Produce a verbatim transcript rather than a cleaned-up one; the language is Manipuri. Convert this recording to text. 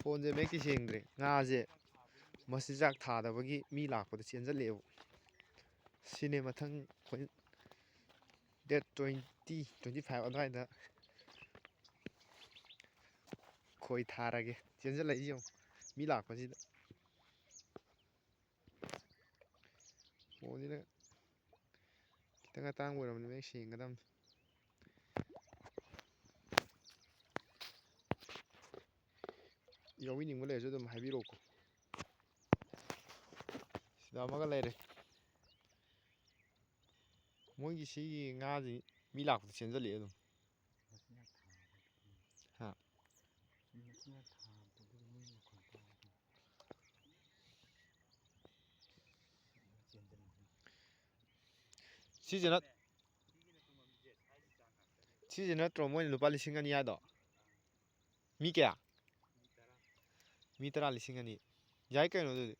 ꯀꯣꯟꯁꯦ ꯃꯌꯦꯛꯇꯤ ꯁꯦꯡꯗ꯭ꯔꯦ꯫ ꯉꯥꯁꯦ ꯃꯆꯤꯟꯖꯥꯛ ꯊꯥꯗꯕꯒꯤ ꯃꯤ ꯂꯥꯛꯄꯗ ꯆꯦꯟꯁꯤꯜꯂꯛꯑꯦꯕ꯫ ꯁꯤꯅꯦ ꯃꯊꯪ ꯑꯩꯈꯣꯏ date twenty, twenty five ꯑꯗꯨꯋꯥꯏꯗ ꯈꯣꯏ ꯊꯥꯔꯒꯦ꯫ ꯆꯦꯟꯁꯤꯜꯂꯛꯏꯁꯦ ꯌꯦꯡꯉꯨ, ꯃꯤ ꯂꯥꯛꯄꯁꯤꯗ꯫ ꯀꯣꯟꯁꯤꯅ ꯈꯤꯇꯪ ꯑꯇꯥꯡꯕ ꯑꯣꯏꯔꯕꯅꯤꯅ ꯃꯌꯦꯛ ꯁꯦꯡꯒꯗꯕꯅꯤ꯫ ꯌꯥꯎꯕꯤꯅꯤꯡꯕ ꯂꯩꯔꯁꯨ ꯑꯗꯨꯝ ꯍꯥꯏꯕꯤꯔꯛꯑꯣꯀꯣ꯫ ꯁꯤꯗ ꯑꯃꯒ ꯂꯩꯔꯦ꯫ ꯃꯣꯏꯒꯤ ꯁꯤꯒꯤ ꯉꯥꯁꯤ ꯃꯤ ꯂꯥꯛꯄꯗ ꯆꯦꯟꯁꯤꯜꯂꯛꯑꯦ ꯑꯗꯨꯝ꯫ ꯃꯆꯤꯟꯖꯥꯛ ꯊꯥꯕꯗꯨꯒꯤ꯫ ꯍꯥ? ꯃꯆꯤꯟꯖꯥꯛ ꯊꯥꯕꯗꯨꯒꯤ ꯃꯤ ꯃꯈꯣꯟ ꯇꯥꯕꯗꯣ꯫ ꯆꯦꯟꯁꯤꯟꯕꯗꯣ꯫ ꯁꯤꯁꯦ ꯅꯠ-, ꯁꯤꯁꯦ ꯅꯠꯇ꯭ꯔꯣ ꯃꯣꯏꯅ ꯂꯨꯄꯥ ꯂꯤꯁꯤꯡ ꯑꯅꯤ ꯍꯥꯏꯗꯣ? ꯃꯤ ꯀꯌꯥ? ꯃꯤ ꯇꯔꯥ ꯂꯤꯁꯤꯡ ꯑꯅꯤ꯫ ꯌꯥꯏ ꯀꯩꯅꯣ ꯑꯗꯨꯗꯤ꯫